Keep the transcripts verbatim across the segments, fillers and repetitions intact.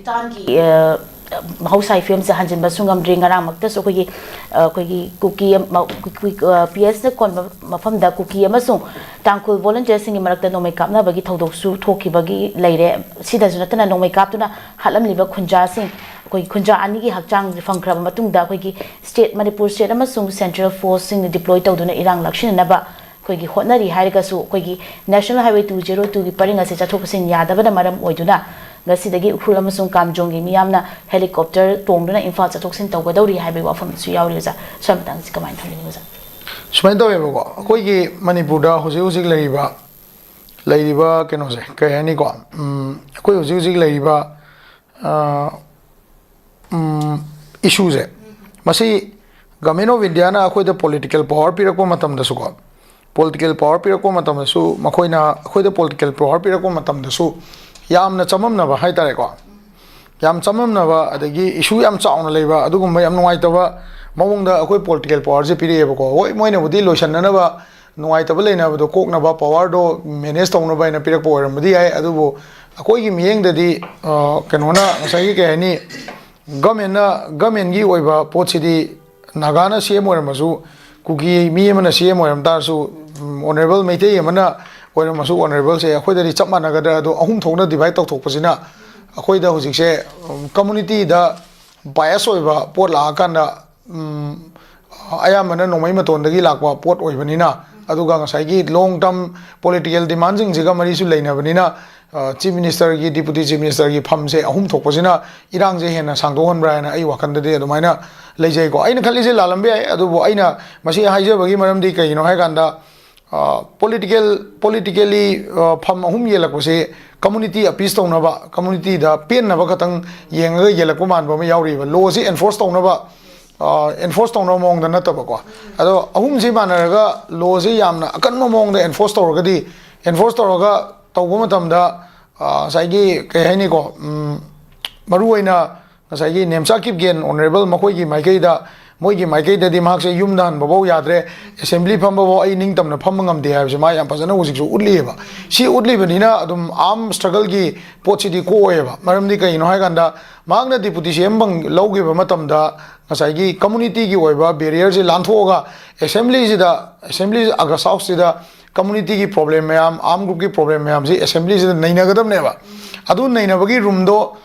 ꯇꯥꯟꯒꯤ ꯃꯍꯧꯁꯥꯒꯤ ꯐꯤꯕꯝꯁꯦ ꯍꯟꯖꯤꯟꯕꯁꯨ ꯉꯝꯗ꯭ꯔꯤ꯫ ꯉꯔꯥꯡꯃꯛꯇꯁꯨ ꯑꯩꯈꯣꯏꯒꯤ ꯑꯩꯈꯣꯏꯒꯤ ꯀꯨꯀꯤ ꯄꯤ ꯑꯦꯁꯅ ꯀꯣꯟꯕ ꯃꯐꯝꯗ ꯀꯨꯀꯤ ꯑꯃꯁꯨꯡ ꯇꯥꯡꯈꯨꯜ ꯚꯣꯂꯟꯇꯤꯌꯔꯁꯤꯡꯒꯤ ꯃꯔꯛꯇ ꯅꯣꯡꯃꯩ ꯀꯥꯞꯅꯕꯒꯤ ꯊꯧꯗꯣꯛꯁꯨ ꯊꯣꯛꯈꯤꯕꯒꯤ ꯂꯩꯔꯦ꯫ ꯁꯤꯗꯁꯨ ꯅꯠꯇꯅ ꯅꯣꯡꯃꯩ ꯀꯥꯞꯇꯨꯅ ꯍꯥꯠꯂꯝꯂꯤꯕ ꯈꯨꯟꯖꯥꯁꯤꯡ, ꯑꯩꯈꯣꯏꯒꯤ ꯈꯨꯟꯖꯥ ꯑꯅꯤꯒꯤ ꯍꯛꯆꯥꯡ ꯐꯪꯈ꯭ꯔꯕ ꯃꯇꯨꯡꯗ ꯑꯩꯈꯣꯏꯒꯤ ꯁ꯭ꯇꯦꯠ, ꯃꯅꯤꯄꯨꯔ ꯁ꯭ꯇꯦꯠ ꯑꯃꯁꯨꯡ ꯁꯦꯟꯇ꯭ꯔꯦꯜ ꯐꯣꯔꯁꯁꯤꯡꯅ ꯗꯤꯄ꯭ꯂꯣꯏ ꯇꯧꯗꯨꯅ ꯏꯔꯥꯡ ꯂꯥꯛꯁꯤꯟꯅꯅꯕ ꯑꯩꯈꯣꯏꯒꯤ ꯍꯣꯠꯅꯔꯤ ꯍꯥꯏꯔꯒꯁꯨ, ꯑꯩꯈꯣꯏꯒꯤ ꯅꯦꯁꯅꯦꯜ ꯍꯥꯏꯋꯦ ꯇꯨ ꯖꯦꯔꯣ ꯇꯨꯒꯤ ꯄꯔꯤꯡ ꯑꯁꯦ ꯆꯠꯊꯣꯛ ꯆꯠꯁꯤꯟ ꯌꯥꯗꯕꯅ ꯃꯔꯝ ꯑꯣꯏꯗꯨꯅ ꯉꯁꯤꯗꯒꯤ ꯎꯈ꯭ꯔꯨꯜ ꯑꯃꯁꯨꯡ ꯀꯥꯝꯖꯣꯡꯒꯤ ꯃꯤꯌꯥꯝꯅ ꯍꯦꯂꯤꯀꯣꯞꯇꯔ ꯇꯣꯡꯗꯨꯅ ꯏꯝꯐꯥꯜ ꯆꯠꯊꯣꯛ ꯆꯠꯁꯤꯟ ꯇꯧꯒꯗꯧꯔꯤ ꯍꯥꯏꯕꯒꯤ ꯋꯥꯐꯝꯁꯨ ꯌꯥꯎꯔꯤ ꯑꯣꯖꯥ꯫ ꯁ꯭ꯋꯥꯏ ꯃꯇꯥꯡꯁꯤ ꯀꯃꯥꯏꯅ ꯊꯝꯕꯤꯅꯤꯡꯉꯤ ꯑꯣꯖꯥ? ꯁꯨꯃꯥꯏꯅ ꯇꯧꯋꯦꯕꯀꯣ, ꯑꯩꯈꯣꯏꯒꯤ ꯃꯅꯤꯄꯨꯔꯗ ꯍꯧꯖꯤꯛ ꯍꯧꯖꯤꯛ ꯂꯩꯔꯤꯕ, ꯂꯩꯔꯤꯕ ꯀꯩꯅꯣꯁꯦ ꯀꯩ ꯍꯥꯏꯅꯤꯀꯣ, ꯎꯝ, ꯑꯩꯈꯣꯏ ꯍꯧꯖꯤꯛ ꯍꯧꯖꯤꯛ ꯂꯩꯔꯤꯕ, ꯑ, ꯎꯝ, ꯏꯁꯨꯁꯦ, ꯃꯁꯤ ꯒꯃꯦꯟ ꯑꯣꯐ ꯏꯟꯗꯤꯌꯥꯅ ꯑꯩꯈꯣꯏꯗ ꯄꯣꯂꯤꯇꯤꯀꯦꯜ ꯄꯋꯥꯔ ꯄꯤꯔꯛꯄ ꯃꯇꯝꯗꯁꯨꯀꯣ, ꯄꯣꯂꯤꯇꯤꯀꯦꯜ ꯄꯋꯥꯔ ꯄꯤꯔꯛꯄ ꯃꯇꯝꯗꯁꯨ ꯃꯈꯣꯏꯅ ꯑꯩꯈꯣꯏꯗ ꯄꯣꯂꯤꯇꯤꯀꯦꯜ ꯄꯋꯥꯔ ꯄꯤꯔꯛꯄ ꯃꯇꯝꯗꯁꯨ ꯌꯥꯝꯅ ꯆꯃꯝꯅꯕ ꯍꯥꯏꯇꯥꯔꯦꯀꯣ, ꯌꯥꯝ ꯆꯃꯝꯅꯕ, ꯑꯗꯒꯤ ꯏꯁꯨ ꯌꯥꯝ ꯆꯥꯎꯅ ꯂꯩꯕ, ꯑꯗꯨꯒꯨꯝꯕ ꯌꯥꯝ ꯅꯨꯡꯉꯥꯏꯇꯕ ꯃꯑꯣꯡꯗ ꯑꯩꯈꯣꯏ ꯄꯣꯂꯤꯇꯤꯀꯦꯜ ꯄꯋꯥꯔꯁꯦ ꯄꯤꯔꯛꯑꯦꯕꯀꯣ꯫ ꯍꯣꯏ, ꯃꯣꯏꯅꯕꯨꯗꯤ ꯂꯣꯏꯁꯤꯟꯅꯅꯕ, ꯅꯨꯡꯉꯥꯏꯇꯕ ꯂꯩꯅꯕꯗꯣ ꯀꯣꯛꯅꯕ, ꯄꯋꯥꯔꯗꯣ ꯃꯦꯅꯦꯖ ꯇꯧꯅꯕ ꯍꯥꯏꯅ ꯄꯤꯔꯛꯄ ꯑꯣꯏꯔꯝꯕꯗꯤ ꯌꯥꯏ, ꯑꯗꯨꯕꯨ ꯑꯩꯈꯣꯏꯒꯤ ꯃꯤꯠꯌꯦꯡꯗꯗꯤ, ꯑ, ꯀꯩꯅꯣꯅ ꯉꯁꯥꯏꯒꯤ ꯀꯩ ꯍꯥꯏꯅꯤ, ꯒꯃꯦꯟꯅ, ꯒꯃꯦꯟꯒꯤ ꯑꯣꯏꯕ ꯄꯣꯠꯁꯤꯗꯤ ꯅꯥꯒꯥꯅ ꯁꯤ ꯑꯦꯝ ꯑꯣꯏꯔꯝꯃꯁꯨ, ꯀꯨꯀꯤ ꯃꯤ ꯑꯃꯅ ꯁꯤ ꯑꯦꯝ ꯑꯣꯏꯔꯝ ꯇꯥꯔꯁꯨ, ꯎꯝ, ꯑꯣꯅꯔꯦꯕꯜ ꯃꯩꯇꯩ ꯑꯃꯅ ꯑꯣꯏꯔꯝꯃꯁꯨ, ꯑꯣꯅꯔꯦꯕꯜꯁꯦ ꯑꯩꯈꯣꯏꯗꯗꯤ ꯆꯞ ꯃꯥꯟꯅꯒꯗ꯭ꯔꯥ? ꯑꯗꯣ ꯑꯍꯨꯝ ꯊꯣꯛꯅ ꯗꯤꯚꯥꯏꯠ ꯇꯧꯊꯣꯛꯄꯁꯤꯅ ꯑꯩꯈꯣꯏꯗ ꯍꯧꯖꯤꯛꯁꯦ, ꯎꯝ, ꯀꯝꯃꯨꯅꯤꯇꯤꯗ ꯕꯥꯏꯑꯁ ꯑꯣꯏꯕ ꯄꯣꯠ ꯂꯥꯛꯑꯀꯥꯟꯗ, ꯎꯝ, ꯑꯌꯥꯝꯕꯅ ꯅꯣꯡꯃꯩ ꯃꯇꯣꯟꯗꯒꯤ ꯂꯥꯛꯄ ꯄꯣꯠ ꯑꯣꯏꯕꯅꯤꯅ, ꯑꯗꯨꯒ ꯉꯁꯥꯏꯒꯤ ꯂꯣꯡ ꯇꯔꯝ ꯄꯣꯂꯤꯇꯤꯀꯦꯜ ꯗꯤꯃꯥꯟꯁꯤꯡꯁꯤꯒ ꯃꯔꯤꯁꯨ ꯂꯩꯅꯕꯅꯤꯅ, ꯑ, ꯆꯤꯐ ꯃꯤꯅꯤꯁꯇꯔꯒꯤ, ꯗꯤꯄꯨꯇꯤ ꯆꯤꯐ ꯃꯤꯅꯤꯁꯇꯔꯒꯤ ꯐꯝꯁꯦ ꯑꯍꯨꯝ ꯊꯣꯛꯄꯁꯤꯅ ꯏꯔꯥꯡꯁꯦ ꯍꯦꯟꯅ ꯁꯥꯡꯗꯣꯛꯍꯟꯕ꯭ꯔꯥ ꯍꯥꯏꯅ ꯑꯩ ꯋꯥꯈꯜꯗꯗꯤ ꯑꯗꯨꯃꯥꯏꯅ ꯂꯩꯖꯩꯀꯣ꯫ ꯑꯩꯅ ꯈꯜꯂꯤꯁꯦ ꯂꯥꯜꯂꯝꯕ ꯌꯥꯏ, ꯑꯗꯨꯕꯨ ꯑꯩꯅ ꯃꯁꯤ ꯍꯥꯏꯖꯕꯒꯤ ꯃꯔꯝꯗꯤ ꯀꯩꯒꯤꯅꯣ ꯍꯥꯏ ꯀꯥꯟꯗ, ꯑ, ꯄꯣꯂꯤꯇꯤꯀꯦꯜ, ꯄꯣꯂꯤꯇꯤꯀꯦꯜꯂꯤ, ꯑ, ꯐꯝ ꯑꯍꯨꯝ ꯌꯦꯜꯂꯛꯄꯁꯦ ꯀꯝꯃꯨꯅꯤꯇꯤ ꯑꯄꯤꯁ ꯇꯧꯅꯕ, ꯀꯝꯃꯨꯅꯤꯇꯤꯗ ꯄꯦꯟꯅꯕ ꯈꯛꯇꯪ ꯌꯦꯡꯉꯒ ꯌꯦꯜꯂꯛꯄ ꯃꯥꯟꯕ ꯑꯃ ꯌꯥꯎꯔꯤꯕ꯫ ꯂꯣꯁꯤ ꯑꯦꯟꯐꯣꯔꯁ ꯇꯧꯅꯕ, ꯑ, ꯑꯦꯟꯐꯣꯔꯁ ꯇꯧꯅꯕ ꯃꯑꯣꯡꯗ ꯅꯠꯇꯕꯀꯣ꯫ ꯑꯗꯣ ꯑꯍꯨꯝꯁꯤ ꯃꯥꯟꯅꯔꯒ ꯂꯣꯁꯤ ꯌꯥꯝꯅ ꯑꯀꯟꯕ ꯃꯑꯣꯡꯗ ꯑꯦꯟꯐꯣꯔꯁ ꯇꯧꯔꯒꯗꯤ, ꯑꯦꯟꯐꯣꯔꯁ ꯇꯧꯔꯒ ꯇꯧꯕ ꯃꯇꯝꯗ, ꯑ, ꯉꯁꯥꯏꯒꯤ ꯀꯩ ꯍꯥꯏꯅꯤꯀꯣ, ꯎꯝ, ꯃꯔꯨꯑꯣꯏꯅ ꯉꯁꯥꯏꯒꯤ ꯅꯦꯝꯆꯥ ꯀꯤꯞꯒꯦꯟ ꯑꯣꯅꯔꯦꯕꯜ ꯃꯈꯣꯏꯒꯤ ꯃꯥꯏꯀꯩꯗ ꯃꯣꯏꯒꯤ ꯃꯥꯏꯀꯩꯗꯗꯤ ꯃꯍꯥꯛꯁꯦ ꯌꯨꯝꯗ ꯍꯟꯕꯐꯥꯎ ꯌꯥꯗ꯭ꯔꯦ, ꯑꯦꯁꯦꯝꯕ꯭ꯂꯤ ꯐꯝꯕꯐꯥꯎ ꯑꯩ ꯅꯤꯡꯇꯝꯅ ꯐꯝꯕ ꯉꯝꯗꯦ ꯍꯥꯏꯕꯁꯦ ꯃꯥ ꯌꯥꯝ ꯐꯖꯅ ꯍꯧꯖꯤꯛꯁꯨ ꯎꯠꯂꯤꯑꯕ꯫ ꯁꯤ ꯎꯠꯂꯤꯕꯅꯤꯅ ꯑꯗꯨꯝ ꯑꯥꯔꯝ ꯁ꯭ꯇ꯭ꯔꯒꯜꯒꯤ ꯄꯣꯠꯁꯤꯗꯤ ꯀꯣꯛꯑꯣꯏꯕ꯫ ꯃꯔꯝꯗꯤ ꯀꯩꯒꯤꯅꯣ ꯍꯥꯏꯀꯥꯟꯗ ꯃꯍꯥꯛꯅ ꯗꯤꯄꯨꯇꯤ ꯁꯤ ꯑꯦꯝ ꯂꯧꯈꯤꯕ ꯃꯇꯝꯗ ꯉꯁꯥꯏꯒꯤ ꯀꯝꯃꯨꯅꯤꯇꯤꯒꯤ ꯑꯣꯏꯕ ꯕꯦꯔꯤꯌꯔꯁꯦ ꯂꯥꯟꯊꯣꯛꯑꯒ ꯑꯦꯁꯦꯝꯕ꯭ꯂꯤꯁꯤꯗ, ꯑꯦꯁꯦꯝꯕ꯭ꯂꯤ ꯑꯒꯁ ꯍꯥꯎꯁꯁꯤꯗ ꯀꯝꯃꯨꯅꯤꯇꯤꯒꯤ ꯄ꯭ꯔꯣꯕ꯭ꯂꯦꯝ ꯃꯌꯥꯝ, ꯑꯥꯔꯝ ꯒ꯭ꯔꯨꯞꯀꯤ ꯄ꯭ꯔꯣꯕ꯭ꯂꯦꯝ ꯃꯌꯥꯝꯁꯤ ꯑꯦꯁꯦꯝꯕ꯭ꯂꯤꯁꯤꯗ ꯅꯩꯅꯒꯗꯕꯅꯦꯕ꯫ ꯑꯗꯨ ꯅꯩꯅꯕꯒꯤ ꯔꯨꯝꯗꯣ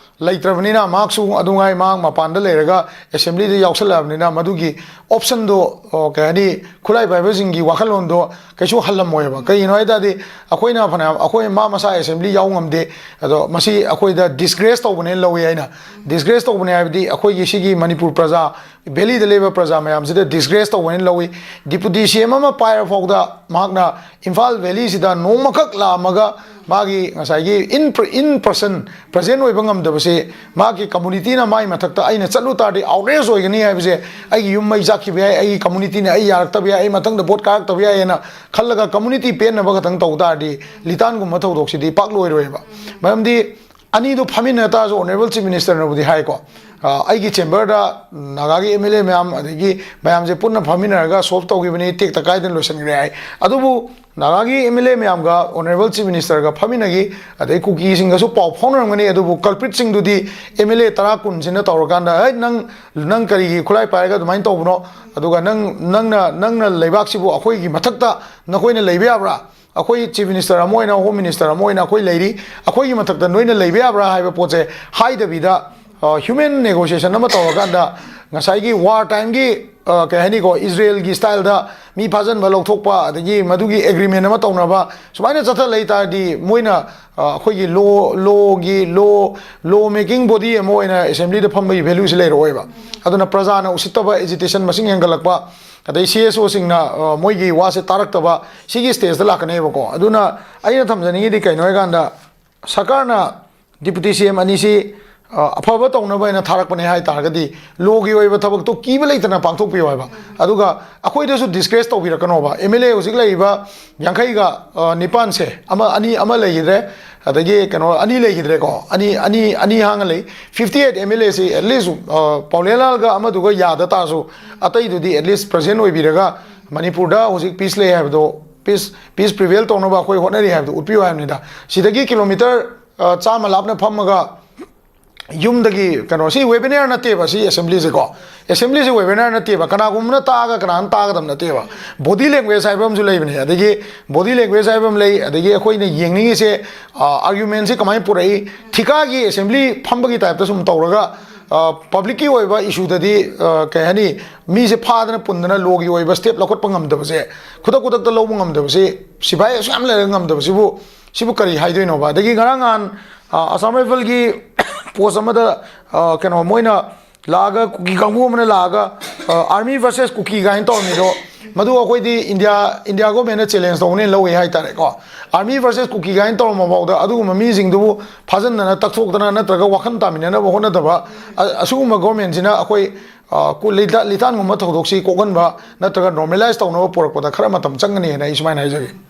ꯂꯩꯇ꯭ꯔꯕꯅꯤꯅ ꯃꯍꯥꯛꯁꯨ ꯑꯗꯨꯉꯥꯏ ꯃꯍꯥꯛ ꯃꯄꯥꯟꯗ ꯂꯩꯔꯒ ꯑꯦꯁꯦꯝꯕ꯭ꯂꯤꯗ ꯌꯥꯎꯁꯜꯂꯛꯑꯕꯅꯤꯅ ꯃꯗꯨꯒꯤ ꯑꯣꯞꯁꯟꯗꯣ, ꯑꯣ, ꯀꯩ ꯍꯥꯏꯅꯤ, ꯈꯨꯠꯂꯥꯏ ꯄꯥꯏꯕꯁꯤꯡꯒꯤ ꯋꯥꯈꯜꯂꯣꯟꯗꯣ ꯀꯩꯁꯨ ꯍꯜꯂꯝꯃꯣꯏꯕ꯫ ꯀꯩꯒꯤꯅꯣ ꯍꯥꯏ ꯇꯥꯔꯗꯤ ꯑꯩꯈꯣꯏꯅ ꯐꯅꯌꯥꯝ, ꯑꯩꯈꯣꯏ ꯃꯥ ꯃꯁꯥ ꯑꯦꯁꯦꯝꯕ꯭ꯂꯤ ꯌꯥꯎ ꯉꯝꯗꯦ, ꯑꯗꯣ ꯃꯁꯤ ꯑꯩꯈꯣꯏꯗ ꯗꯤꯁꯒ꯭ꯔꯦꯁ ꯇꯧꯕꯅꯦꯅ ꯂꯧꯏ꯫ ꯑꯩꯅ ꯗꯤꯁꯒ꯭ꯔꯦꯁ ꯇꯧꯕꯅꯦ ꯍꯥꯏꯕꯗꯤ ꯑꯩꯈꯣꯏꯒꯤ ꯁꯤꯒꯤ ꯃꯅꯤꯄꯨꯔ ꯄ꯭ꯔꯖꯥ, ꯚꯦꯂꯤꯗ ꯂꯩꯕ ꯄ꯭ꯔꯖꯥ ꯃꯌꯥꯝꯁꯤꯗ ꯗꯤꯁꯒ꯭ꯔꯦꯁ ꯇꯧꯕꯅꯦꯅ ꯂꯧꯏ꯫ ꯗꯤꯄꯨꯇꯤ ꯁꯤ ꯑꯦꯝ ꯑꯃ ꯄꯥꯏꯔ ꯐꯥꯎꯗ ꯃꯍꯥꯛꯅ ꯏꯝꯐꯥꯜ ꯚꯦꯂꯤꯁꯤꯗ ꯅꯣꯡꯃꯈꯛ ꯂꯥꯛꯑꯝꯃꯒ ꯃꯥꯒꯤ ꯉꯁꯥꯏꯒꯤ in, in person present ꯑꯣꯏꯕ ꯉꯝꯗꯕꯁꯦ ꯃꯥꯒꯤ ꯀꯝꯃꯨꯅꯤꯇꯤꯅ ꯃꯥꯒꯤ ꯃꯊꯛꯇ ꯑꯩꯅ ꯆꯠꯂꯨ ꯇꯥꯔꯗꯤ ꯑꯥꯎꯠꯔꯦꯖ ꯑꯣꯏꯒꯅꯤ ꯍꯥꯏꯕꯁꯦ, ꯑꯩꯒꯤ ꯌꯨꯝ ꯃꯩ ꯆꯥꯛꯈꯤꯕ ꯌꯥꯏ, ꯑꯩꯒꯤ ꯀꯝꯃꯨꯅꯤꯇꯤꯅ ꯑꯩ ꯌꯥꯔꯛꯇꯕ ꯌꯥꯏ, ꯑꯩ ꯃꯊꯪꯗ ꯚꯣꯠ ꯀꯥꯔꯛꯇꯕ ꯌꯥꯏ ꯍꯥꯏꯅ ꯈꯜꯂꯒ ꯀꯝꯃꯨꯅꯤꯇꯤ ꯄꯦꯟꯅꯕ ꯈꯛꯇꯪ ꯇꯧ ꯇꯥꯔꯗꯤ ꯂꯤꯇꯥꯟꯒꯨꯝꯕ ꯊꯧꯗꯣꯛꯁꯤꯗꯤ ꯄꯥꯛ ꯂꯣꯏꯔꯣꯏꯕ꯫ ꯃꯔꯝꯗꯤ ꯑꯅꯤꯗꯨ ꯐꯝꯃꯤꯟꯅ ꯇꯥꯔꯁꯨ ꯑꯣꯅꯔꯦꯕꯜ ꯆꯤꯐ ꯃꯤꯅꯤꯁꯇꯔꯅꯕꯨꯗꯤ ꯍꯥꯏꯀꯣ, ꯑ, ꯑꯩꯒꯤ ꯆꯦꯝꯕꯔꯗ ꯅꯥꯒꯥꯒꯤ ꯑꯦꯝ ꯑꯦꯜ ꯑꯦ ꯃꯌꯥꯝ, ꯑꯗꯒꯤ ꯃꯌꯥꯝꯁꯦ ꯄꯨꯟꯅ ꯐꯝꯃꯤꯟꯅꯔꯒ ꯁꯣꯜꯕ ꯇꯧꯈꯤꯕꯅꯤ, ꯇꯦꯛꯇ ꯀꯥꯏꯗꯅ ꯂꯣꯏꯁꯤꯟꯈ꯭ꯔꯦ ꯍꯥꯏ꯫ ꯑꯗꯨꯕꯨ ꯅꯥꯒꯥꯒꯤ ꯑꯦꯝ ꯑꯦꯜ ꯑꯦ ꯃꯌꯥꯝꯒ ꯑꯣꯅꯔꯦꯕꯜ ꯆꯤꯐ ꯃꯤꯅꯤꯁꯇꯔꯒ ꯐꯝꯃꯤꯟꯅꯈꯤ, ꯑꯗꯩ ꯀꯨꯀꯤꯁꯤꯡꯒꯁꯨ ꯄꯥꯎ ꯐꯥꯎꯅꯔꯝꯒꯅꯤ꯫ ꯑꯗꯨꯕꯨ ꯀꯜꯄ꯭ꯔꯤꯠꯁꯤꯡꯗꯨꯗꯤ ꯑꯦꯝ ꯑꯦꯜ ꯑꯦ ꯇꯔꯥ ꯀꯨꯟꯁꯤꯅ ꯇꯧꯔꯀꯥꯟꯗ, "ꯍꯩ, ꯅꯪ, ꯅꯪ ꯀꯔꯤꯒꯤ ꯈꯨꯠꯂꯥꯏ ꯄꯥꯏꯔꯒ ꯑꯗꯨꯃꯥꯏꯅ ꯇꯧꯕꯅꯣ? ꯑꯗꯨꯒ ꯅꯪ, ꯅꯪꯅ, ꯅꯪꯅ ꯂꯩꯕꯥꯛꯁꯤꯕꯨ ꯑꯩꯈꯣꯏꯒꯤ ꯃꯊꯛꯇ ꯅꯈꯣꯏꯅ ꯂꯩꯕ ꯌꯥꯕ꯭ꯔꯥ? ꯑꯩꯈꯣꯏ ꯆꯤꯐ ꯃꯤꯅꯤꯁꯇꯔ ꯑꯃ ꯑꯣꯏꯅ, ꯍꯣꯝ ꯃꯤꯅꯤꯁꯇꯔ ꯑꯃ ꯑꯣꯏꯅ ꯑꯩꯈꯣꯏ ꯂꯩꯔꯤ, ꯑꯩꯈꯣꯏꯒꯤ ꯃꯊꯛꯇ ꯅꯣꯏꯅ ꯂꯩꯕ ꯌꯥꯕ꯭ꯔꯥ?" ꯍꯥꯏꯕ ꯄꯣꯠꯁꯦ ꯍꯥꯏꯗꯕꯤꯗ, ꯍ꯭ꯌꯨꯃꯦꯟ ꯅꯦꯒꯣꯁꯤꯌꯦꯁꯟ ꯑꯃ ꯇꯧꯔꯀꯥꯟꯗ ꯉꯁꯥꯏꯒꯤ ꯋꯥꯔ ꯇꯥꯏꯝꯒꯤ, ꯑ, ꯀꯩ ꯍꯥꯏꯅꯤꯀꯣ, ꯏꯖꯔꯦꯜꯒꯤ ꯁ꯭ꯇꯥꯏꯜꯗ ꯃꯤ ꯐꯥꯖꯤꯟꯕ, ꯂꯧꯊꯣꯛꯄ, ꯑꯗꯒꯤ ꯃꯗꯨꯒꯤ ꯑꯦꯒ꯭ꯔꯤꯃꯦꯟ ꯑꯃ ꯇꯧꯅꯕ ꯁꯨꯃꯥꯏꯅ ꯆꯠꯊ ꯂꯩ ꯇꯥꯔꯗꯤ ꯃꯣꯏꯅ, ꯑ, ꯑꯩꯈꯣꯏꯒꯤ ꯂꯣ, ꯂꯣꯒꯤ, ꯂꯣ, ꯂꯣ ꯃꯦꯀꯤꯡ ꯕꯣꯗꯤ ꯑꯃ ꯑꯣꯏꯅ ꯑꯦꯁꯦꯝꯕ꯭ꯂꯤꯗ ꯐꯝꯕꯒꯤ ꯚꯦꯂꯨꯁꯤ ꯂꯩꯔꯛꯑꯣꯏꯕ꯫ ꯑꯗꯨꯅ ꯄ꯭ꯔꯖꯥꯅ ꯎꯁꯤꯠꯇꯕ, ꯑꯦꯖꯤꯇꯦꯁꯟ ꯃꯁꯤꯡ ꯍꯦꯟꯒꯠꯂꯛꯄ, ꯑꯗꯩ ꯁꯤ ꯑꯦꯁ ꯑꯣꯁꯤꯡꯅ, ꯑ, ꯃꯣꯏꯒꯤ ꯋꯥꯁꯦ ꯇꯥꯔꯛꯇꯕ, ꯁꯤꯒꯤ ꯁ꯭ꯇꯦꯖꯇ ꯂꯥꯛꯀꯅꯦꯕꯀꯣ꯫ ꯑꯗꯨꯅ ꯑꯩꯅ ꯊꯝꯖꯅꯤꯡꯉꯤꯗꯤ ꯀꯩꯅꯣ ꯍꯥꯏꯀꯥꯟꯗ, ꯁꯔꯀꯥꯔꯅ ꯗꯤꯄꯨꯇꯤ ꯁꯤ ꯑꯦꯝ ꯑꯅꯤꯁꯤ, ꯑ, ꯑꯐꯕ ꯇꯧꯅꯕ ꯍꯥꯏꯅ ꯊꯥꯔꯛꯄꯅꯦ ꯍꯥꯏ ꯇꯥꯔꯒꯗꯤ, ꯂꯣꯒꯤ ꯑꯣꯏꯕ ꯊꯕꯛꯇꯣ ꯀꯤꯕ ꯂꯩꯇꯅ ꯄꯥꯡꯊꯣꯛꯄꯤꯌꯨ ꯍꯥꯏꯕ꯫ ꯑꯗꯨꯒ ꯑꯩꯈꯣꯏꯗꯁꯨ ꯗꯤꯁꯀꯔꯦꯖ ꯇꯧꯕꯤꯔꯛꯀꯅꯣꯕ꯫ ꯑꯦꯝ ꯑꯦꯜ ꯑꯦ ꯍꯧꯖꯤꯛ ꯂꯩꯔꯤꯕ ꯌꯥꯡꯈꯩꯒ ꯅꯤꯄꯥꯟꯁꯦ, ꯑꯃ ꯑꯅꯤ, ꯑꯃ ꯂꯩꯈꯤꯗ꯭ꯔꯦ, ꯑꯗꯒꯤ ꯀꯩꯅꯣ ꯑꯅꯤ ꯂꯩꯈꯤꯗ꯭ꯔꯦꯀꯣ, ꯑꯅꯤ ꯑꯅꯤ ꯑꯅꯤ ꯍꯥꯡꯉ ꯂꯩ꯫ ꯐꯤꯐꯇꯤ ꯑꯩꯠ ꯑꯦꯝ ꯑꯦꯜ ꯑꯦꯁꯤ ꯑꯦꯠꯂꯤꯁ ꯄꯥꯎꯂꯦꯟꯂꯥꯜꯒ ꯑꯃꯗꯨꯒ ꯌꯥꯗ ꯇꯥꯔꯁꯨ, ꯑꯇꯩꯗꯨꯗꯤ ꯑꯦꯠꯂꯤꯁ ꯄ꯭ꯔꯖꯦꯟ ꯑꯣꯏꯕꯤꯔꯒ ꯃꯅꯤꯄꯨꯔꯗ ꯍꯧꯖꯤꯛ ꯄꯤꯁ ꯂꯩ ꯍꯥꯏꯕꯗꯣ, ꯄꯤꯁ ꯄꯤꯁ ꯄ꯭ꯔꯤꯚꯦꯜ ꯇꯧꯅꯕ ꯑꯩꯈꯣꯏ ꯍꯣꯠꯅꯔꯤ ꯍꯥꯏꯕꯗꯣ ꯎꯠꯄꯤꯌꯨ ꯍꯥꯏꯕꯅꯤꯗ꯫ ꯁꯤꯗꯒꯤ ꯀꯤꯂꯣꯃꯤꯇꯔ ꯆꯥꯝꯃ ꯂꯥꯞꯅ ꯐꯝꯃꯒ ꯌꯨꯝꯗꯒꯤ ꯀꯩꯅꯣ, ꯁꯤ ꯋꯦꯕꯤꯅꯥꯔ ꯅꯠꯇꯦꯕ, ꯁꯤ ꯑꯦꯁꯦꯝꯕ꯭ꯂꯤꯁꯦꯀꯣ꯫ ꯑꯦꯁꯦꯝꯕ꯭ꯂꯤꯁꯦ ꯋꯦꯕꯤꯅꯥꯔ ꯅꯠꯇꯦꯕ, ꯀꯅꯥꯒꯨꯝꯕꯅ ꯇꯥꯛꯑꯒ ꯀꯅꯥꯅ ꯇꯥꯒꯗꯕ ꯅꯠꯇꯦꯕ꯫ ꯕꯣꯗꯤ ꯂꯦꯡꯒ꯭ꯋꯦꯖ ꯍꯥꯏꯕ ꯑꯃꯁꯨ ꯂꯩꯕꯅꯦ, ꯑꯗꯒꯤ ꯕꯣꯗꯤ ꯂꯦꯡꯒ꯭ꯋꯦꯖ ꯍꯥꯏꯕ ꯑꯃ ꯂꯩ, ꯑꯗꯒꯤ ꯑꯩꯈꯣꯏꯅ ꯌꯦꯡꯅꯤꯡꯉꯤꯁꯦ ꯑꯥꯔꯒ꯭ꯌꯨꯃꯦꯟꯁꯤ ꯀꯃꯥꯏꯅ ꯄꯨꯔꯛꯏ꯫ ꯊꯤꯀꯥꯒꯤ ꯑꯦꯁꯦꯝꯕ꯭ꯂꯤ ꯐꯝꯕꯒꯤ ꯇꯥꯏꯞꯇ ꯁꯨꯝ ꯇꯧꯔꯒ ꯄꯕ꯭ꯂꯤꯛꯀꯤ ꯑꯣꯏꯕ ꯏꯁꯨꯗꯗꯤ ꯀꯩ ꯍꯥꯏꯅꯤ, ꯃꯤꯁꯦ ꯐꯥꯗꯅ ꯄꯨꯟꯗꯅ ꯂꯣꯒꯤ ꯑꯣꯏꯕ ꯁ꯭ꯇꯦꯞ ꯂꯧꯈꯠꯄ ꯉꯝꯗꯕꯁꯦ, ꯈꯨꯗꯛ ꯈꯨꯗꯛꯇ ꯂꯧꯕ ꯉꯝꯗꯕꯁꯦ, ꯁꯤꯐꯥꯏ ꯑꯁꯨꯛ ꯌꯥꯝ ꯂꯩꯔꯒ ꯉꯝꯗꯕꯁꯤꯕꯨ, ꯁꯤꯕꯨ ꯀꯔꯤ ꯍꯥꯏꯗꯣꯏꯅꯣꯕ? ꯑꯗꯒꯤ ꯉꯔꯥꯡ ꯅꯍꯥꯟ ꯑ, ꯑꯁꯥꯝ ꯔꯥꯏꯐꯜꯒꯤ ꯄꯣꯁ ꯑꯃꯗ, ꯑ, ꯀꯩꯅꯣ, ꯃꯣꯏꯅ ꯂꯥꯛꯑꯒ, ꯀꯨꯀꯤ ꯀꯥꯡꯕꯨ ꯑꯃꯅ ꯂꯥꯛꯑꯒ, ꯑ, ꯑꯥꯔꯃꯤ ꯚꯔꯁꯦꯁ ꯀꯨꯀꯤ ꯀꯥꯏꯅ ꯇꯧꯔꯝꯃꯤꯗꯣ, ꯃꯗꯨ ꯑꯩꯈꯣꯏꯗꯤ ꯏꯟꯗꯤꯌꯥ, ꯏꯟꯗꯤꯌꯥ ꯒꯣꯔꯃꯦꯟꯅ ꯆꯦꯂꯦꯟꯖ ꯇꯧꯅꯦꯅ ꯂꯧꯋꯦ ꯍꯥꯏꯇꯥꯔꯦꯀꯣ꯫ ꯑꯥꯔꯃꯤ ꯚꯔꯁꯦꯁ ꯀꯨꯀꯤ ꯀꯥꯏꯅ ꯇꯧꯔꯝꯃ ꯐꯥꯎꯗ ꯑꯗꯨꯒꯨꯝꯕ ꯃꯤꯁꯤꯡꯗꯨꯕꯨ ꯐꯥꯖꯤꯟꯗꯅ, ꯇꯛꯊꯣꯛꯇꯅ ꯅꯠꯇ꯭ꯔꯒ ꯋꯥꯈꯜ ꯇꯥꯃꯤꯟꯅꯅꯕ ꯍꯣꯠꯅꯗꯕ, ꯑ-, ꯑꯁꯤꯒꯨꯝꯕ ꯒꯣꯔꯃꯦꯟꯁꯤꯅ ꯑꯩꯈꯣꯏ, ꯑ, ꯀꯨ-, ꯂꯤꯇꯥ-, ꯂꯤꯇꯥꯟꯒꯨꯝꯕ ꯊꯧꯗꯣꯛꯁꯤ ꯀꯣꯛꯍꯟꯕ ꯅꯠꯇ꯭ꯔꯒ ꯅꯣꯔꯃꯦꯂꯥꯏꯁ ꯇꯧꯅꯕ ꯄꯨꯔꯛꯄꯗ ꯈꯔ ꯃꯇꯝ ꯆꯪꯒꯅꯤ ꯍꯥꯏꯅ ꯑꯩ ꯁꯨꯃꯥꯏꯅ ꯍꯥꯏꯖꯒꯦ꯫